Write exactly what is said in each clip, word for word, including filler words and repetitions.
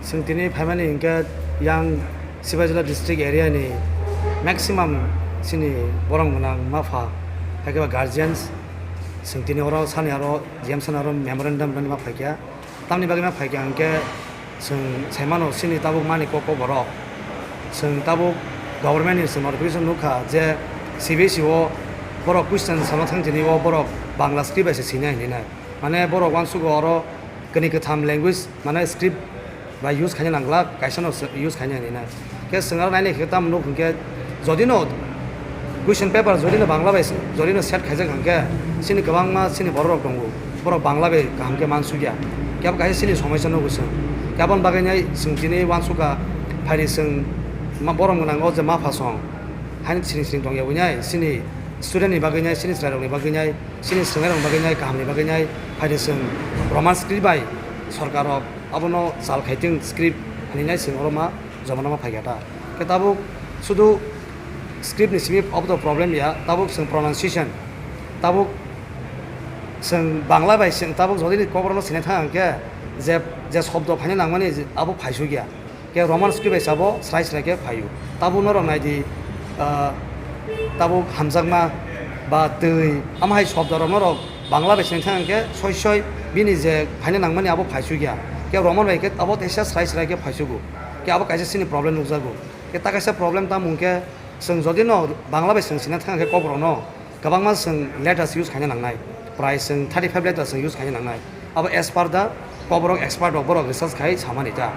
Chwng tini phaimani hinkhe yang Sipaijala district area ni maximum chini borok gwnang mapha, haikhe ba guardians, chwng tini oro sani aro G M sani aro memorandum rwna ma phaikha. Tamni bagwi ma phaikha hinkhe chwng saimano chini tabuk mani kok kok borok. Chwng tabuk government ni chwng notification nukha je C B S E o borok question sama thang tini o borok Bangla script bai se sinai hinwi nai. Mane borok uansugo oro kani kwtham language mane script bai use khaina nangla, kaisa no se use khaina hinwi nai. Khe chwng aro nainai khe tamo nuk hinkhe jodi no question paper jodi no Bangla bai jodi no set khaijak hinkhe chini kwbangma chini borok rok tongo, borok Bangla bai kaham khe mansukya. Khe abo kaisa chini somosya nugo chwng. Khe aboni bagwi nai chwng tini uansukha phaidi chwng ma-, borok gwnang o je mapha song haini siring siring tongya wngnai chini student ni bagwi nai chini chwrai rok ni bagwi nai. Chini swngnairok bagwi nai, kahamni bagwi nai, phaidi chwng Roman script bai sorkar rok abono chal khaitwng script hinwi nai chwng oro ma joma no ma phaikha ta. Khe tabuk sudu script ni simi obo to problem ya, tabuk chwng pronunciation, tabuk chwng Bangla bai chwng tabuk jodi ni kokborok no sinai thang khe je, je shobdo phaina nangmani je abo phaisukya. Khe Roman script bai sabo srai srai khe phaio. Tabuk norok nai di, ah, tabuk hamjakma ba twi, amo hai shobdo rok norok Bangla bai sini thang khe soi soi bini je phaina nangmani abo phaisukya. Khe Roman bai khe abo teisa srai srai khe phaisugo. Khe abo kaisa chini problem nukjago. Khe ta kaisa problem tamo hwnkhe chwng jodi no Bangla bai chwng sina thang khe kokborok no, kwbangma chwng letters use khaina nangnai, prai chwng thirty five letters chwng use khaina nangnai. Abo as per the kokborok expert rok borok research khai samani ta.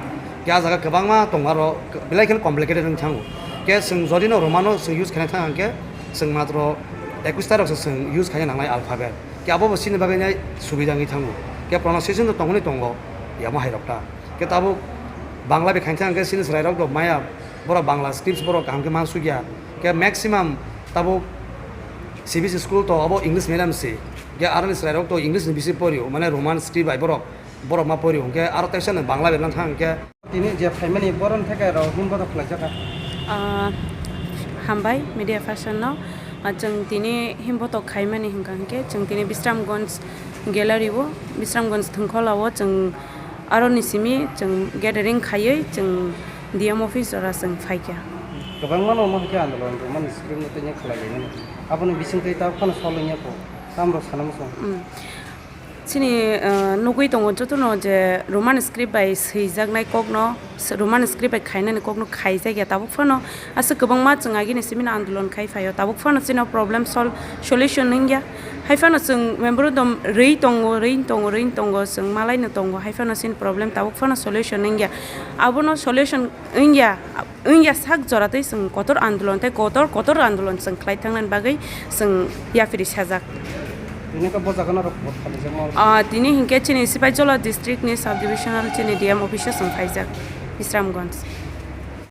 Khe ah jaga kwbangma tongo aro belai kheno complicated wng thango. Khe chwng jodi no Romano chwng use khaina thang khe chwng matro ekwis ta rok se chwng use khaina nangnai alphabet. Khe abo bo chini bagwi nai subida wngwi thango. Khe pronunciation to tongmani tongo, yamo hai rok ta. Khe tabuk Bangla bai khaina thang khe chini chwrai rok rok maya borok Bangla scripts borok kaham khe mansukya. Khe maximum tabuk C B S E school to abo English medium se. Khe aroni chwrai rok to English ni bisi porio, mane Roman script bai borok, borok ma porio. Khe aro teisa no Bangla bai lang thang khe. Tini je phaimani boroni theke rok himbodo khlaijak kha. Ah, hambai media person no. Ah, chwng tini himbodo khaimani hwnkha hwnkhe chwng tini Bisramganj gallery o, Bisramganj thwngkhwla o chwng Aroni simi chwng gathering khaiwi chwng D M office jora chwng phaikha. Kwbangmano omo hai khe andolon rwmani script no twi khlai laimani. Aboni bisingtwi tabuk phano sol wngya kho. Tamrok sana muchung. Mm. Chini, uh, nugwi tongo jotono je Roman script bai swijaknai kokno, s-, Roman script bai khainani kokno khaijakya tabuk phano. Aswk kwbangma chwng agini simi no andolon khai phaio. Tabuk phano chini problem sol-, solution wngya. Hai phano chwng memorandum rwi tongo, rwi tongo, rwi tongo, chwng malai no tongo. Hai phano chini problem tabuk phano solution wngya. Abono solution wngya, wngya sak jora tei chwng kotor andolon tei kotor, kotor andolon chwng khlai thangnani bagwi chwng yapri sajak. Tini khe bo jaga norok vote khalaijak ma? Ah, tini hinkhe chini Sipaijala district ni sub divisional chini D M office o chwng khaijak, Bisramganj.